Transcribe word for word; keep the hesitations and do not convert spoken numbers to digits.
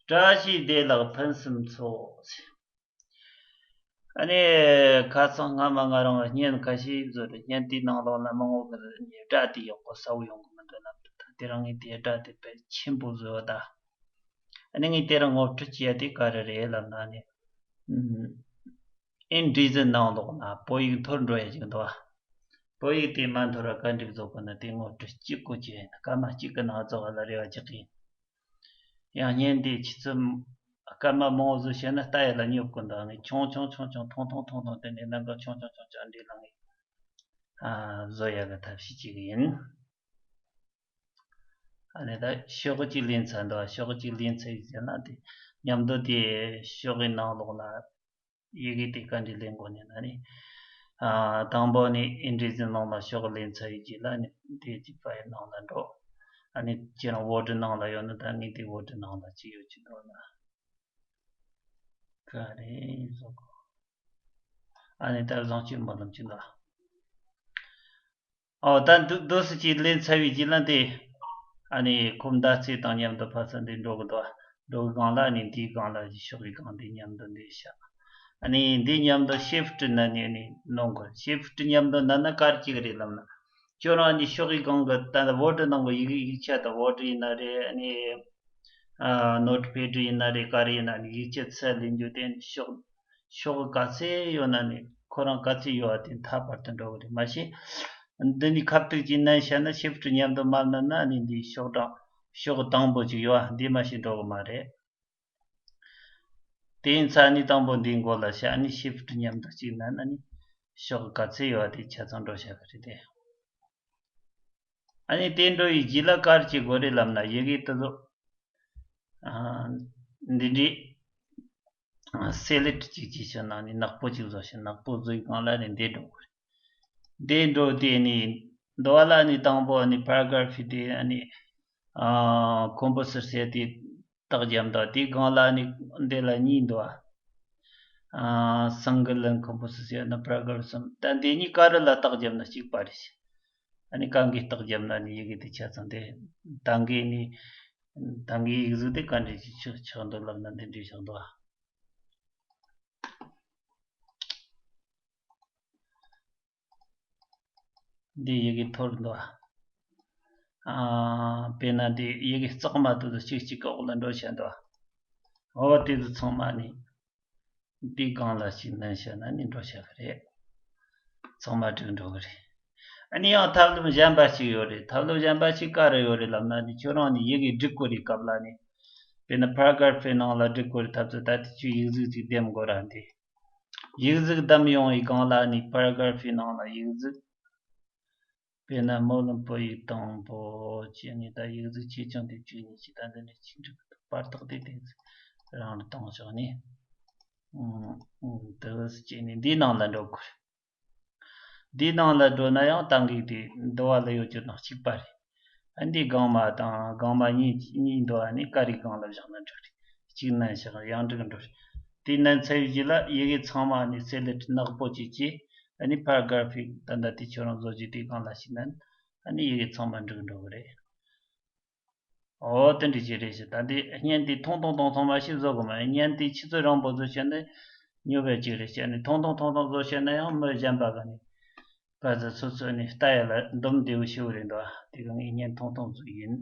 བཀྲ་ཤིས་བདེ་ལེགས་ཕུན་སུམ་ཚོགས། ཨ་ནི། ཁ་སང་སྔ་མ་ང་རང་བརྙན་ཁ་ཤས་བཟོས་རེད། བརྙན་དེའི་ནང་ལོགས་ལ་མི་ངོ་གི་སྒྲ་དེ་ཡག་པོ་གསལ་པོ་ཡོང་གི་མི་འདུག་ལབ་འདུག་ད་དེ་རིང་ངས་དེའི་སྒྲ་དེ་དཔེ་ཆེན་པོ་བཟོས་པ་ད། ཨ་ནི་ངས་དེ་རིང་ངོ་སྤྲོད་བྱེད་ཡ་དེ་ག་རེ་རེད་ལབ་ན་ནི། ཨིན་ཌི་ཛི་ནང་ལོགས་ན་བོད་ཡིག་འཐོར་འགྲོ་ཡ་ཅིག་འདུག་བ། བོད་ཡིག་དེ་མ་འཐོར་བ་ག་འདྲ་བཟོ་དགོས་ན་དེ་ངོ་སྤྲོད་གཅིག་པོ་བྱས་ཡིན། སྐར་མ་གཅིག་གི་ནང་རྫོགས་པ་ལ་རེ་བ་རྒྱག་གི་ཡིན། ཡང་བརྙན་དེ་ཆུ་ཚོད་སྐར་མ་མང་བོ་བཟོས་བྱས་ན་ལྟ་ཡ་ལ་སྙོབ་དགོས་འདུག་ངས་ཆུང་ཆུང་ཆུང་ཆུང་ཐུང་ཐུང་ཐུང་ཐུང་དེ་ནས་ལམ་ཁ་ཆུང་ཆུང་ཆུང་ཆུང་འདྲ་ལ་ངས་ཨ་བཟོ་ཡ་གི་ཐབས་ཤེས་བྱེད་གི་ཡིན། ཨ་ནི་ད་ཤོག་གུ་གཅིག་ལེན་ཚར་འདུག་ཤོག་གུ་གཅིག་ལེན་ཚར་ཡོད་ཟེར་ན་དེ་མཉམ་དུ་དེ་ཤོག་གུའི་ནང་ལོགས་ལ་ཡི་གེ་དེ་ག་འདྲ་ལེན་དགོས་ནི་ན་ནི། ཨ་དང་པོ་ནི་ཨིན་ཌི་ཛི་ནང་ལ་ཤོག་གུ་ལེན་ཚར་ཡོད་ཀྱི་ལ་ནི་དེ་གཅིག་ཕའིལ་ནང་ལ་འགྲོ། ཨ་ནི་ཁྱེད་རང་ཝོར་ཌི་ནང་ལ་ཡོད་ན་ད་ངས་དེ་ཝོར་ཌི་ནང་ལ་གཅིག་ཡོད་ཀྱི་འདུག་ལ། ག་རེ་བཟོ་དགོས། ཨ་ནི་ད་བཟང་སྤྱོད་སྨོན་ལམ་གྱི་འདུག་ཨོ་ད་འདུག་འདུག་སེ་ཅིག་ལེན་ཚར་བའི་རྗེས་ལ་དེ། ཨ་ནི་ཁོ་མདའ་རྩེ་དང་མཉམ་དུ་ཕར་ཚུར་འདི་འགྲོ་གི་འདུག་འགྲོ་གི་སྒང་ལ་ཨ་ནི་འདིའི་སྒང་ལ་ཤོག་གི་སྒང་འདི་མཉམ་དུ་འདི་བཞག་ཨ་ནི་འདི་མཉམ་དུ་ཤིཕ་ཊི་ན་ནི་ཨ་ནི་ནོན་དགོས། ཤིཕ་ཊི་མཉམ་དུ་ན་ན་ག་རེ་བྱེད་གི་རེད་ལབ་ན། ཁྱོད་རང་ཨ་ནི་ཤོག་གི་སྒང་གི་ད་ལྟ་ཝོར་ཌི་ནང་གི་ཡིག་ཡིག་ཆ་དང་ཝོར་ཌི་ཡིན་ན་རེད། ཨ་ནི་ཨ་ནོཊ་པེ་ཌི་ཡིན་ན་རེད། ག་རེ་ཡིན་ན་ནི་ཡིག་ཆ་ཚུར་ལེན་རྒྱུ་དེ་ནི་ཤོག་ཤོག་ག་ཚད་ཡོད་ན་ནི་ཁོ་རང་ག་ཚད་ཡོད་པ་དེ་མཐའ་བར་དུ་འགྲོ་གི་རེད། མ་གཞི་འདི་ནི་ཁ་ཐུག་ཅིག་མནན་བཞག་ན་ཤིཕ་ཊི་མཉམ་དུ་མ་མནན་ན་ནི་འདི་ཤོག་གྲངས་ཤོག་དང་པོ་ཅིག་ཡོད་པ་འདི་མ་གཞི་འགྲོ་གི་མ་རེད། དེ་ཡིན་ཙང་ནི་དང་པོ་འདིའི་མགོ་ལ་བཞག་ནི་ཤིཕ་ཊི་མཉམ་དུ་ཅིག་མནན་ན་ནི་ཤོག་ག་ཚད་ཡོད་པ་དེ་ཆ་ཚང་འགྲོ་བཞག་གི་རེད་དེ། ཨ་ནི་དེ་འགྲོ་བའི་རྗེས་ལ་ག་རེ་བྱེད་དགོས་རེད་ལབ་ན་ཡི་གེ་དེ་ཚོ། ཨ་འདི་འདྲའི་སེ་ལེག་ཊི་ཅིག་བྱས་བྱས་ན་ནི་ནག་པོ་ཅིག་བཟོ་བྱས། ནག་པོ་བཟོས་སྒང་ལ་ནི་འདི་འགྲོ་དགོས་རེད། འདི་འགྲོ་དེ་ནི་འདི་བ་ལ་ནི་དང་པོ་ནི་པ་ར་གྷ་ར་ཕི་དེ་ཨ་ནི་ཨ་ཁོམ་པོ་སི་ཊར་ཟེར་དེ་རྟགས་རྒྱབ་འདུག་དེའི་སྒང་ལ་ནི་འདི་ལ་གཉིས་འདུག་ཨ་སིང་གལ་ཨེན་ཁོམ་པོ་སི་ཊར་ཟེར་ན་པ་ར་གྷ་ར་ཕི་གསུམ། ད་འདི་གཉིས་ག་རེ་ལ་རྟགས་རྒྱབ་ན་གཅིག་པ་རེད། ཨ་ནི་གང་གི་རྟགས་རྒྱབ་ན་ནི་ཡི་གེ་དེ་ཆ་ཚང་དེ་ད་གི་ནི་ད་གི་ཡིག་གཟུགས་དེ་ག་འདྲ་ཞིག་ཆགས་ཆགས་འདུག་ལབ་ན་འདི་འདྲ་ཆགས་འདུག་འདི་ཡི་གེ་འཐོར་འདུག་ཨ་དཔེར་ན་འདི་ཡི་གེ་གཙང་མ་དེ་ཚོ་གཅིག་གཅིག་གི་འོག་ལ་འགྲོ་བྱས་འདུག་འོ་དེ་ཚོ་ཚང་མ་ནི་འདི་སྒང་ལ་ཞིག་མནན་བྱས་ན་ནི་འགྲོ་བྱ་གི་རེད། ཚང་མ་འགྲིག་འགྲོ་གི་རེད། ཨ་ནི་ཡང་ཐབས་ལམ་གཞན་པ་ཞིག་ཡོད་རེད། ཐབས་ལམ་གཞན་པ་ཞིག་ག་རེ་ཡོད་རེད་ལབ་ན་ནི་ཁྱོད་རང་ནི་ཡི་གེ་སྒྲིག་དགོས་རེད། སྐབས་ལ་ནི་དཔེར་ན་པ་ར་གྷ་ར་ཕི་ནང་ལ་སྒྲིག་དགོས་རེད། ཐབས་ཚུལ་ད་ལྟ་ཁྱོད་ཡིག་གཟུགས་ཅིག་འདེམས་དགོས་ར། འདི་ཡིག་གཟུགས་བདམས་ཡོང་བའི་སྒང་ལ་ནི་པ་ར་གྷ་ར་ཕི་ནང་ལ་ཡིག་གཟུགས། དཔེར་ན་སྨོན་ལམ་བོད་ཡིག་དང་པོ་བྱས་ནས་ད་ཡིག་གཟུགས་ཆེ་ཆུང་དེ་བཅུ་གཉིས་ཀྱི་ད་འདི་འདྲ་ཅིག་འབྲི་གི་འདུག་པར་ཐག་དེ་དེ་རང་ལ་བཏང་བཞག་ནས། ཨུམ་ཨུམ་དེ་བྱས་ནས་འདིའི་ནང་ལ་འགྲོ་དགོས། འདིའི་ནང་ལ་འགྲོ་ན་ཡང་ད་གི་དེ་འདི་བ་ལ་ཡོད་རྒྱུ་ནང་གཅིག་པ་རེད། ཨ་འདི་སྒང་མ་དང་སྒང་མ་གཉིས་གཉིས་འདུག་ཨ་ནི་ག་རེ་སྒང་ལ་བཞག་ན་འགྲིག་རེད། གཅིག་མནན་བཞག་ཡང་འགྲིག་འགྲོ་རེད། དེ་མནན་ཚར་བའི་རྗེས་ལ་ཡི་གེ་ཚང་མ་ནི་སེ་ལེག་ཊི་ནག་པོ་གཅིག་བྱས། ཨ་ནི་པ་ར་གྷ་ར་ཕི་ད་ལྟ་དེ་ཁྱོད་རང་བཟོ་རྒྱུ་དེ་སྒང་ལ་ཞིག་མནན། ཨ་ནི་ཡི་གེ་ཚང་མ་འགྲིག་འགྲོ་གི་རེད། འོ་དེ་འདྲ་ཅིག་རེད་ཤག་ད་འདི་བརྙན་དེ་ཐུང་ཐུང་ཐུང་ཐུང་མ་ཞིག་བཟོ་དགོས་མ་རེད། བརྙན་དེ་ཆུ་ཚོད་རིང་པོ་བཟོ་བྱས་ན་སྙོབ་པའི་ཅིག་རེད་ཤག་ནི་ཐུང་ཐུང་ཐུང་ཐུང་བཟོ་བྱས་ན་ཡང་མི་གཞན་པ་ག་ནི་ག་ཚོད་ཚོད་ཚོད་ནི་ལྟ་ཡ་ལ་འདུམ་བདེ་བོ་ཞིག་རེད་འདུག་དེ་ག་ངས་བརྙན་ཐུང་ཐུང་བཟོ་ཡིན།